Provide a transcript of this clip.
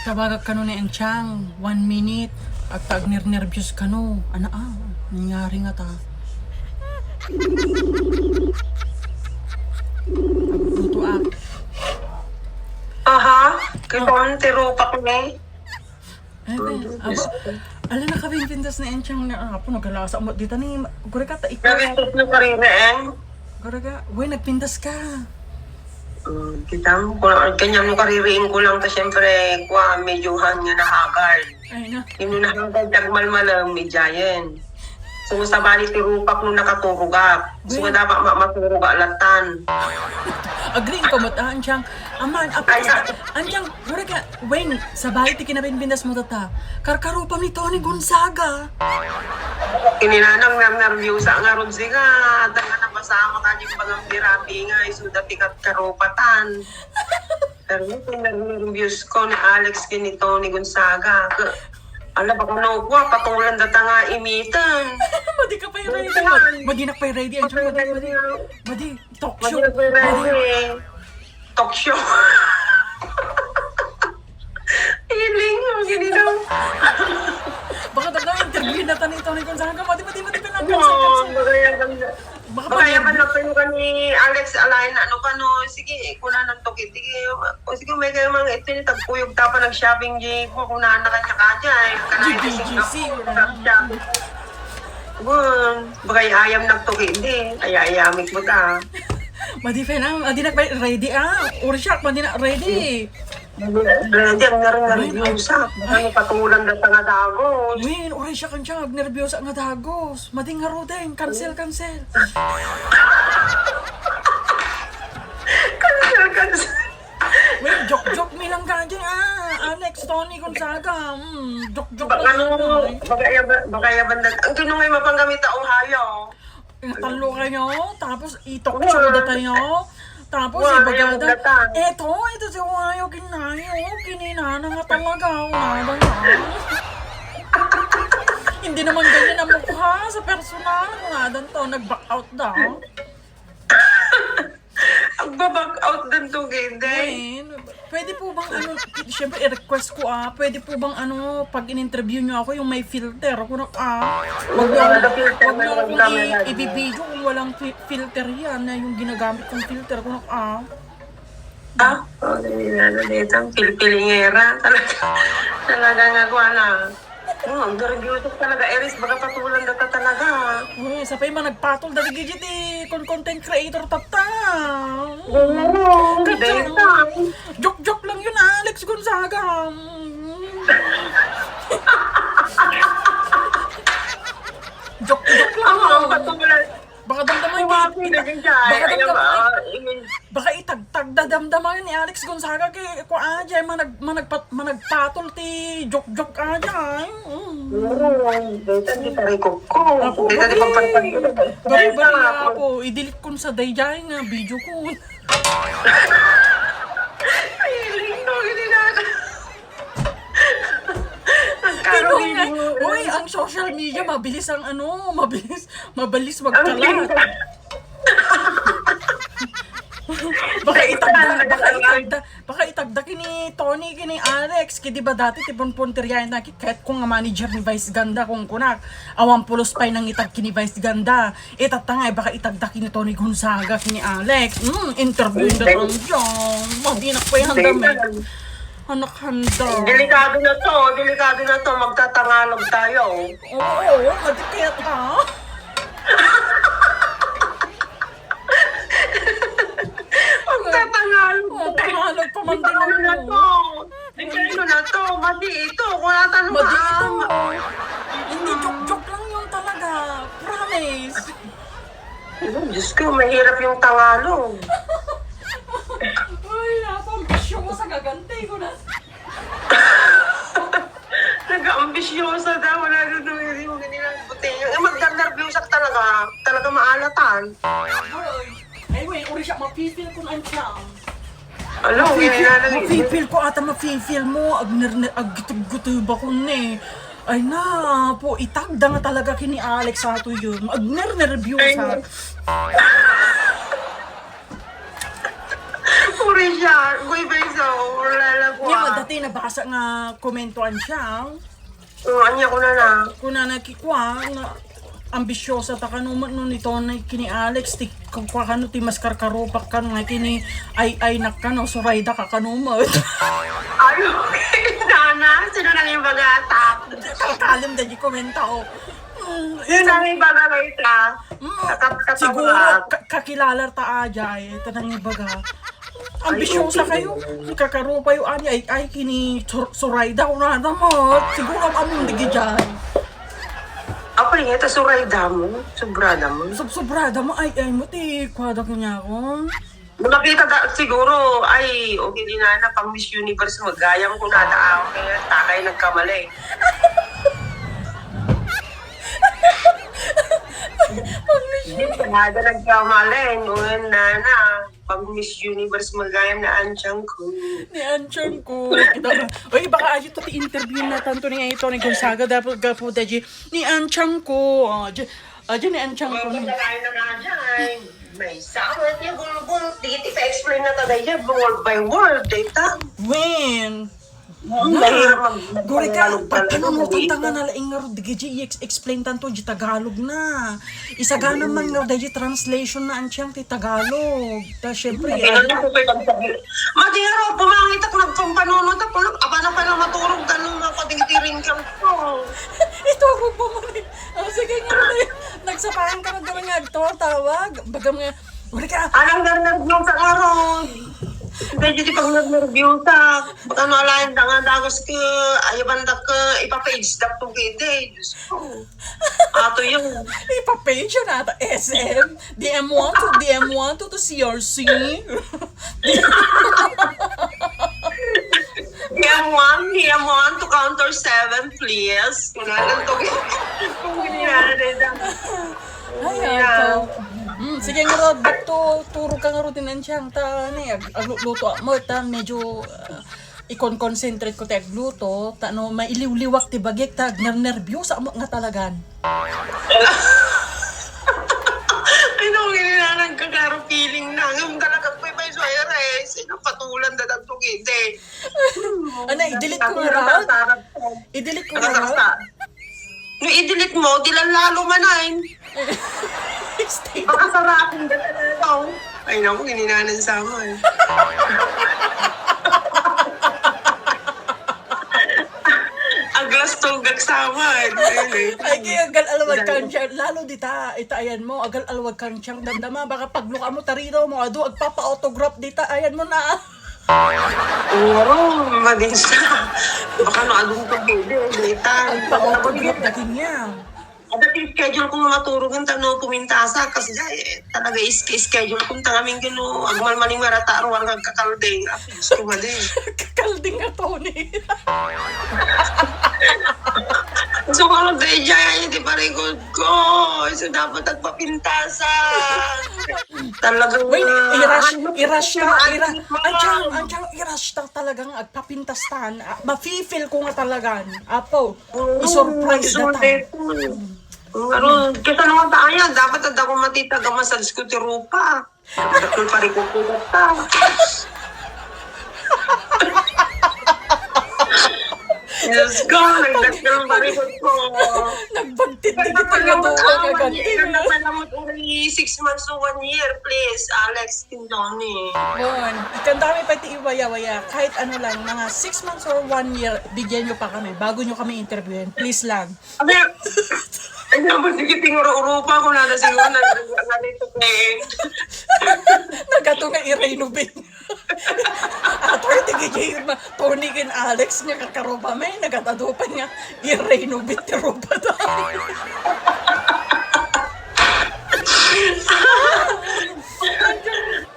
Kabagag ka nun ni Enchang, 1 minute, at pag nervyos ka no, nangyari nga ta. Pagluto Aha, kitong tirupak ni. Ala na kami pintas na Enchang na apo, nagkalasa mo dito ni, gure ka ta ikaw. Nagistos nyo karina Gure ka, uy, nagpintas ka. Kita mo, kanya mo kaririin ko lang, ta siyempre, medyohan nga nahagal. Ay na. Yung nahagal, tagmalmalang, medyayen. So, sa bali tirupak nung nakaturugak. So, dapat maturugak latan. Agree ko mo ta, Enchang. Aman, Enchang, gure ka, Wayne, sa bahay ti kinabinbindas mo tata. Karkarupam ni Tony Gonzaga. Kininanang nervyusa nga ron siya. Tanga na pasama ka yung pangambirabi nga. Isuda tikat karupatan. Pero yung nervyus ko ni Alex kini Tony Gonzaga. Ala, baka naukwa, patulan data nga imitan. Madi ka pa yung ready. Madi na pa yung ready. Madi, talk show. Talk show. Hiling mo, gini daw. Baka talaga interview na tanong Tony Gonzaga. Madi pinang Baka yaman lang kayo ka ni Alex Alain, ano ka no, sige, kuna ng tokit, sige, may kayo mga ito ni tagpuyog tapa nag-shopping di ko, kung naan na kanya ka dyan, kanayin na GGC. baka ayam nagtokit, hindi, ayamik mo ta. Madi na pa ready Ursyak, madi na ready. Ready, ang nervyusa, baka patulan na sa nga dagos. Win, Ursyak ang siya, nervyosa nga dagos. Madi nga rodeng, cancel. Cancel. Wait, joke mi lang ka dyan, Alex, Tony Gonzaga. Joke Baka lang. baka yaban na, ang kinungay mapanggamit ang hayo. Talo kayo, tapos itok show data nyo. Tapos ibagada, eto si Wayo kinina nga talaga, wala nga. Hindi naman ganyan ang mukha sa personal, nga to, nag-back out daw. Ang baback out din to, Gende. Wayne, pwede po bang siyempre i-request ko pwede po bang pag in-interview nyo ako yung may filter, ako wag nyo akong i-video kung walang filter yan, na yung ginagamit kong filter, ako Dito, pilipilingera. Talaga nga ko, ang nervyosok talaga, Eris, baka patulan na ta talaga. Sa pa yung nagpatol dati gigit content creator tata. Joke lang yun, Alex Gonzaga. Joke lang yun. Baka damdaman baka itagtag dadamdaman ni Alex Gonzaga kay ko aja managpatol ti joke aja. Hindi tayo ko. Dito di pagpagpag. Bari ako i-delete ko sa dayjay nga video ko. Uy, ang social media mabilis ang mabilis magkalat. Baka itagda kini Tony kini Alex kidi ba dati tipon punteriya na kahit kung nga manager ni Vice Ganda kung kunak awang pulos pay nang itag kini Vice Ganda itatangay baka itagda kini Tony Gonzaga kini Alex interview na lang dyan magdinak pa yung handamit anak handa delikado na to magtatangalog tayo oo madikit Tagalog pa man din na to. Ano na to? Madi ito. Kung natanong Madi ito. Hindi, joke lang yun talaga. Promise. Diyos ko, mahirap yung Tagalog. Ay, napambisyo mo sa gagantay ko na. Nag-ambisyosa daw. Wala doon yung ganilang buti. Mag-nervyusak talaga. Talaga maalatan. Ay, wait. Uri siya. Mapipil ko na siya. Alam, mapipil ko ata mapipil mo agitug-gutub ako ni ay na po itagda nga talaga kini Alex sa ato yun agner-nerview sa rin siya. Goy ba iso? Wala ko. Nga dati nabasa nga komentuan siya. Anya ko na. Kung na nakikwa, na ambisyosa ta kanuman no nito na kini Alex ti kwa kano ti mas karkarupak kan nga kini ay nakano so rayda ka kanumat. Ay, nana. Sino nang yung bagatap? Kalkalim da di komenta ko. Yun ang yung bagatap. Siguro kakilala ta ajay tanang ibaga. Ambisyosa kayo. Kakarupa yung ani ay kini surayda ko na naman. Siguro among digi dyan. Apa yung ito surayda mo? Sobrada mo? Sobrada mo ay mo ti kwada ko niya ako. Nakita siguro, ay, okay din na pang Miss Universe magayang ko na tao. Kaya takay nagkamali. Nada nagkamali. Noon na. Pang Miss Universe magayang na ansyang ko. Ni Anchang ko. Uy, baka aji to ti interview na tanto ni ito ni Gonzaga dapat gapo daji ni Anchang ko. Aji ni Anchang ko. Kaya na nga dyan. May sakit niya gulgul. Di pa-explain na taday niya. Word by word. Data. When? Mahirap Gori ka, mag-Tagalog pagkano mo dito. tanga na laing nga ro, di explain tanto di Tagalog na. Isaga naman nga di translation na ansyang ti Tagalog. Ta syempre, Madiro, pumangit ako nagpampanunod ako. Aba na pala maturog ka nung mapatingtirin ka ko. ito ako bumuli. Sige nga, nagsapahan ka na doon nga ito, tawag. Bagam nga, gori ka, Anong nag-review sa karon? Kaya di pag nag-review sa ano alayan da nga dagos ka ayaban da ka ipapage da to gede. Diyos ko. Ato yun. ipapage yun ata, SM, DM1 to CRC. DM1 to counter 7, please. Kung nalang to gede. Kung ginagawa da. Ay, ato. Sige nga Rod, back to turo ka nga ro din siyang ta ni agluto mo ta medyo ikon-concentrate ko ta agluto ta no mailiw-liwak ti bagik ta nervyos mo nga talagan. Ay, no, ginanang kagaro feeling na. Ngayon talaga ko may soyere. Sino patulan da to gede. Ano, i-delete ko nga Rod? I-delete ko nga Rod? No, i-delete mo, dilan lalo manayin. Stay Baka sarapin ka talaga. Ay, naku, gininanan sa mo eh. Aglas tong gagsama eh. Ay, kaya agal alawag kang siyang, lalo dita, itaayan mo, agal alawag kang siyang damdama, baka pagluka mo tarino mo, ado, agpapa-autograph dita, ayan mo na. Oo, madinsa. Baka no, adong ka pwede. Dita. Agpa-autograph na kanya. Ada schedule ko maturog ng tano pumintasa kasi talaga schedule ko tangaming gino agmal maning marata ruwar kakaldeng apis ko made. Kakalding nga Tony. So kalau day jaya di parigod ko. So dapat agpapintasa. Talaga Wait, i-rush ka talagang agpapintastan. Mafe-feel ko nga talagan. Apo, i-surprise na ta. Pero kasi naman tayo, dapat at ako matitaga massage ko ti rupa. Dapat pa rin ko ta. Yes, go! Nagdasal pa rin ko. Nagbagtit na kita nga doon nga ganti. Nagpalamot uli 6 months to 1 year, please. Alex Tindoni. Yun. Ikan dami pa iti iwaya-waya. Kahit ano lang, mga 6 months or 1 year, bigyan nyo pa kami. Bago nyo kami interviewin. Please lang. Ay, naman sige tinguro-urupa ko na siguro nandito eh. Nagato nga i-renovate. Ato ay tigigil na Tony kin Alex nga kakaroba may nagatadupan nga i-renovate ti roba tayo.